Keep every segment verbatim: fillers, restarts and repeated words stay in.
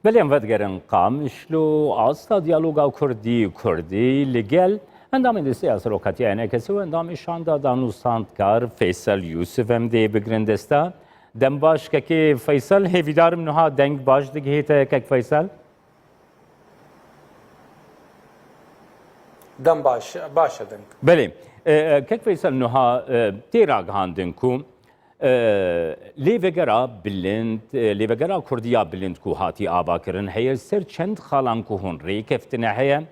Belê em vedigerin Qamişlo, asta diyaloga Kurdî, Kurdî li gel endamên desteya serokatiya E N K S û endamê şanda danûstandkar Feysel Yûsif em dê bigirin desta. Dem baş kekê Feysel, hêvîdarim niha deng baş digihê te kek Feysel. Dem baş, baş e deng. Belê. E, e, kek Feysel, niha, e, tê ragihandin ku, e, lêvegera bilind, e, lêvegera Kurdî ya bilind ku hatî avakirin heye, ser çend xalan ku hûn rêkeftine heye.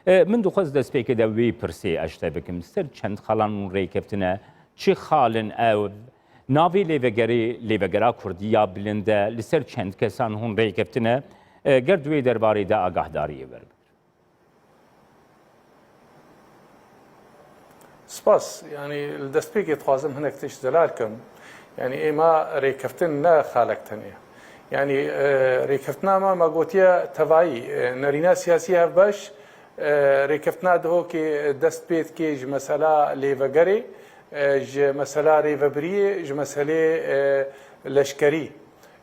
E, min dixwest destpêkê de wê pirsê ez ji te bikim. Ser çend xalan hûn rêkeftine? Çi xal in ew? Navê lêvegerê, lêvegera Kurdî ya bilind e, li ser çend kesan hûn rêkeftine? E, ger di wê derbarê de agahdariyê werbigir. Spas. Yanî li destpêkê dixwazim hinek tişt zelal kim. Yanî êma rêkeftin ne xalek tenê. Yanî, e, rêkeftina me, me gotiye tevayî, e, nerîna siyasî hevbeş, e, rêkeftina Dihokê dest pê dike ji mesela lêvegerê, e, ji mesela rêvebiriyê, ji meselê, e, leşkerî.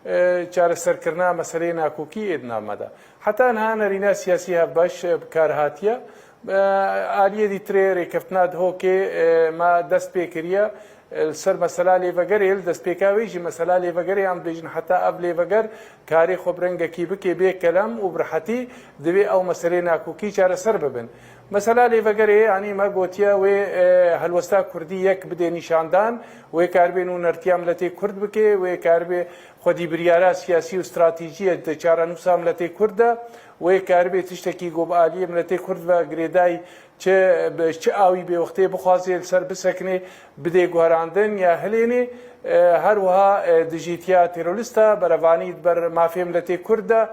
E, çareserkirina meseleyê nakokî ê di nav me de. Heta niha nerîna siyasî hevbeş, e, bi kar hatiye. E, aliyê dîtirê rêkeftina Dihokê, e, me dest pê kiriye. E, li ser mesela lêvegerê, li destpêka wê jî mesela lêvegerê, em dibêjin heta ev lêveger karê xwe bi rengekî bike bê kelem û bi rihetî divê ew meseleyê nakokî çareser bibin. Mesela lêvegerê, yanî me gotiye wê, e, helwesta Kurdî yek bidê nîşandan, wê karibê nûnertiya miletê Kurd bike, wê karibê xwedî biryara siyasî û stratejiyê di çarenûsa miletê Kurd de, wê karibê tiştekî ku bi aliyê miletê Kurd ve girêdayî çi, bi çi awî bê wextê bixwazê li ser bisekinê, bidê guherandin ya hilênê, e, her wiha, e, dijîtiya terorîsta, berevanî di ber mafê miletê Kurd de,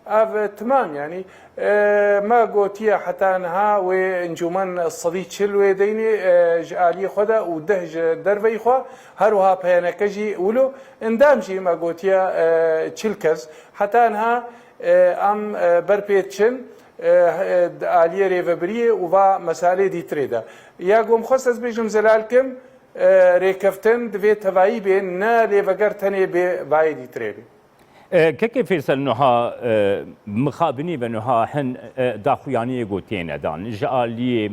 Ev, e, timam, yanî, e, me gotiye heta niha wê encûmen sedî çil wê deynê, e, ji aliyê xwe de û deh ji derveyî xwe, her wiha P Y N K jî wilo endam jî me gotiye, e, çil kes. Heta niha, e, em, e, ber pê diçin, e, e, di aliyê rêvebiriyê û va mesalê dîtirê de. Ya ku em xwest ez bêjim zelal kim, e, rêkeftin divê tevayî bê, ne lêveger tenê bê vayê dîtirê bê. E, Kekê Feysel, nuha, e, mixabinî ve nuha hin, e, daxuyaniyê ku têne dan. Ji aliyê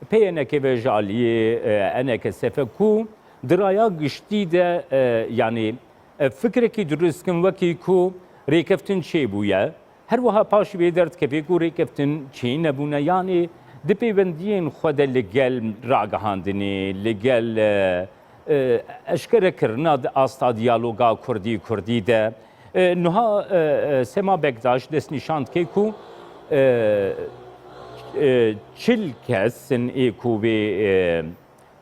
P Y N K ve, ji aliyê, e, E N K S F ku di raya giştî de, e, yanî, e, fikrekî dirust kin wekî ku rêkeftin çêbûye. Her wiha paşî wê derdikeve ku rêkeftin çênebûne. Yanî di pêwendiyên xwe de li gel ragihandinê, li gel, e, e, eşkerekirina di asta diyaloga Kurdî-Kurdî de, e, nuha, e, e, Sema Bektaş destnîşan dike ku, e, e, çil kes in ê ku wê, e,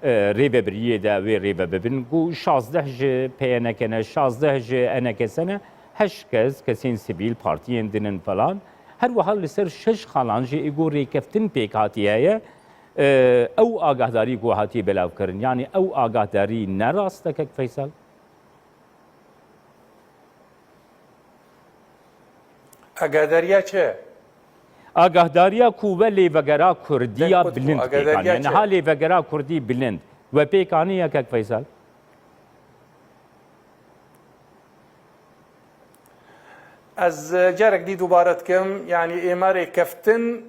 e, rêvebiriyê de wê rêve bibin, ku şazdeh ji P Y N K ne, şazdeh ji E N K S ne, heşt kes, kesên sivîl, partiyên din in falan. Her wiha li ser şeş xalan jî ê ku rêkeftin pêk hatî heye. E, ew agahdarî ku hatiye belavkirin, yanî ew agahdarî ne rast e, kek Feysel? Agahdariya çi? Agahdariya ku we lêvegera Kurdî ya bilind pêk aniye. Niha lêvegera Kurdî bilind we pêk aniye, kek Feysel? Ez, e, carek dî dubare dikim, yanî êma rêkeftin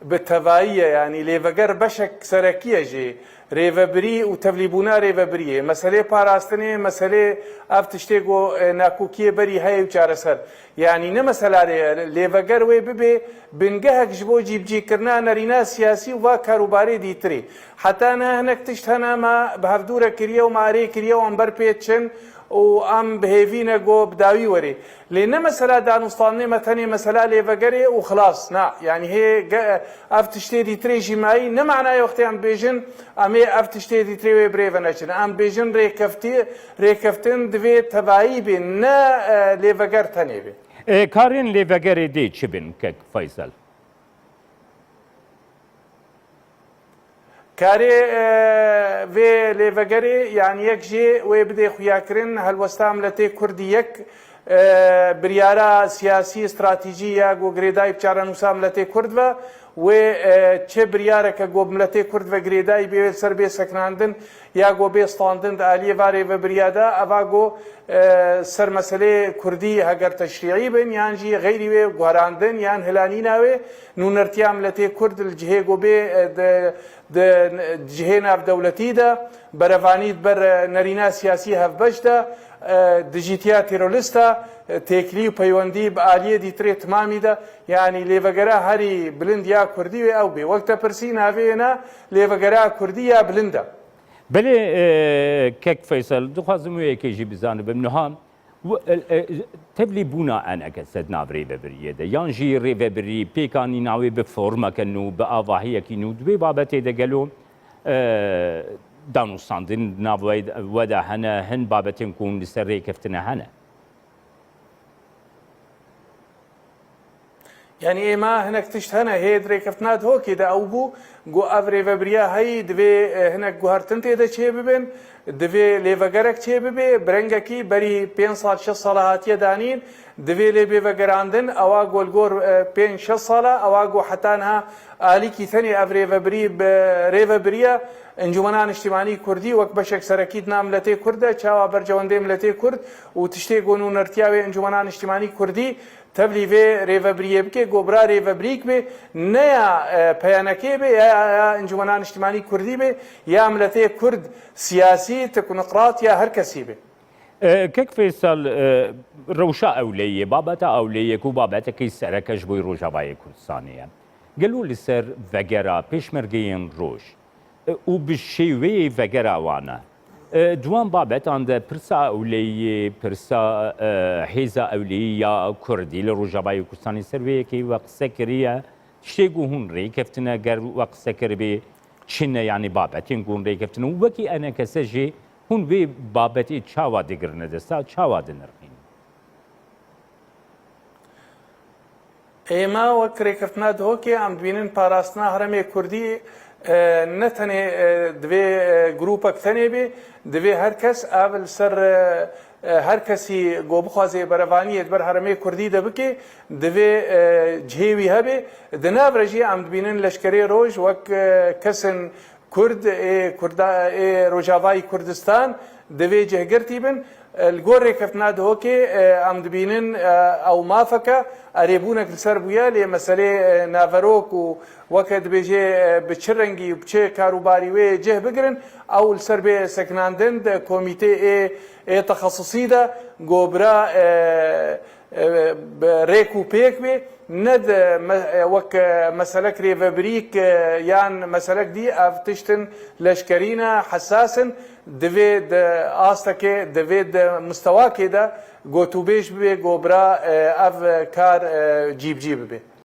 bi tevayî ye, yanî lêveger beşek serekî ye jê. Rêvebirî û tevlîbûna rêvebiriyê, meselê parastinê, meselê ev tiştê ku, e, nakokiyê berî heye û çareser. Yanî ne mesela rê-, lêveger wê bibe bingehek ji bo cîbicîkirina nerîna siyasî û va karûbarê dîtirî. Heta niha hinek tişt hene me bi hevdû re kiriye û me arê kiriye û em ber pê diçin û em bi hêvî ne ku bi dawî werê. Lê ne mesela danûstandinê me tenê mesela lêvegerê û xilas. Na, yanî hê ge-, ev tiştê dîtirê jî mayî ne manayê wextê em bêjin em ê ev tiştê dîtirê wê birêve neçin. Em bêjin rêkeftî, rêkeftin divê tevayî bê, ne, e, lêveger tenê bê. E, karên lêvegerê dê çi bin, kek Feysel? Karê, e, vê lêvegerê, yanî yek jê wê bidê xuyakirin, helwesta miletê Kurdî yek, e, biryara siyasî, stratejî ya ku girêdayî bi çarenûsa miletê Kurd ve Wê, e, çi biryareke ku miletê Kurd ve girêdayî bê, wê li ser bê sekinandin ya ku bê standin di aliyê va rêvebiriya de, eva ku, e, ser meselê Kurdî heger teşrîî bin yan jî xeyrî wê guherandin yan hilanîna wê, nûnertiya miletê Kurd li cihê ku bê, e, di, di cihê navdewletî de, berevanî di ber, e, nerîna siyasî hevbeş de, e, dijîtiya terorista, e, têkilî û peywendî bi aliyê dîtirê timamî de, yanî lêvegera herî bilind ya Kurdî wê ew bê. Wek te pirsî, navê wê ne lêvegera Kurdî ya bilind e. Belê, e, kek Feysel, dixwazim wê yekê jî bizanibim. Niha w-, e, e, tevlî bûna eneke se di nav rêvebiriyê de, yan jî rêvebirî pêkanîna wê bi formeke nû, bi avahiyekî nû, di wê babetê de gelo, e, danûstandin di nav we, we de hene, hin babetên ku hûn li ser rêkeftine hene? Yanî êma hinek tişt hene, hê di rêkeftina Dihokê de ew bû, got ev rêvebiriya heyî divê, e, hinek guhertin tê de çêbibin, divê lêvegerek çêbibe, bi rengekî berî pênc sal, şeş sala hatiye danîn, divê lê bê vegerandin, ewa got li gor, e, pênc şeş sala, ewa got heta niha alîkî tenê ev rêvebirî bi rêvebiriya Encûmena Niştimanî Kurdî wek beşek serekî di nav miletê Kurd de, çawa berjewendê miletê Kurd û tiştê ku nûnertiya wê Encûmena Niştimanî Kurdî tevlî vê rêvebiriyê bike, ku bira rêvebirîk bê, ne ya, e, P N K'ê bê, ya, ya, ya Encûmena Niştimanî Kurdî bê, ya miletê Kurd siyasî, teknokrat ya her kesî bê. E, Kek Feysel, e, rewşa ewleyê, babeta ewleyê ku babetekî sereke ji bo Rojavayê Kurdistanê ye. Gelo li ser vegera pêşmergeyên roj, e, û bi şêweyê vegera wan e. E, di wan babetan de pirsa ewleyê, pirsa, e, hêza ewleyî ya Kurdî li Rojavayê Kurdistanê ser wê yekê we qise kiriye. Tiştê ku hûn rêkeftine ger we qise kiribê çi ne, yanî babetên ku hûn rêkeftine û wekî enekese jî hûn vê babetê çawa digirine desta, çawa dinirxînin? Êma wek Rêkeftina Dihokê em dibînin parastina herêmê Kurdî, e, ne tenê, e, divê, e, grûpek tenê bê, divê her kes ev li ser, e, e, her kesî ku bixwaze berevaniyê di ber herêmê Kurdî de bike, divê, e, cihê wî hebe. Di nav re jî em dibînin Leşkerê Roj wek, e, kesên Kurd ê Kurda-, ê Rojavayî Kurdistan divê cihgirtî bin. Li gor Rêkeftina Dihokê, e, em dibînin, e, ew mafeke erêbûnek li ser bûye, lê meselê, e, naverok û weke dibêje, e, bi çi rengî û bi çi karûbarî wê cih bigirin, ew li ser bê sekinandin di komîtê ê, ê texesusî de, go bira, e, e, bi rêk û pêk bê, ne di me-, e, wek, e, meselek rêvebirîk, e, yan meselek dî, ev tiştin leşkerî ne, hesas in, divê di astekê, divê di mistewakê de gotûbêj bibê, go bira, e, ev kar, e, cîbicî bibe.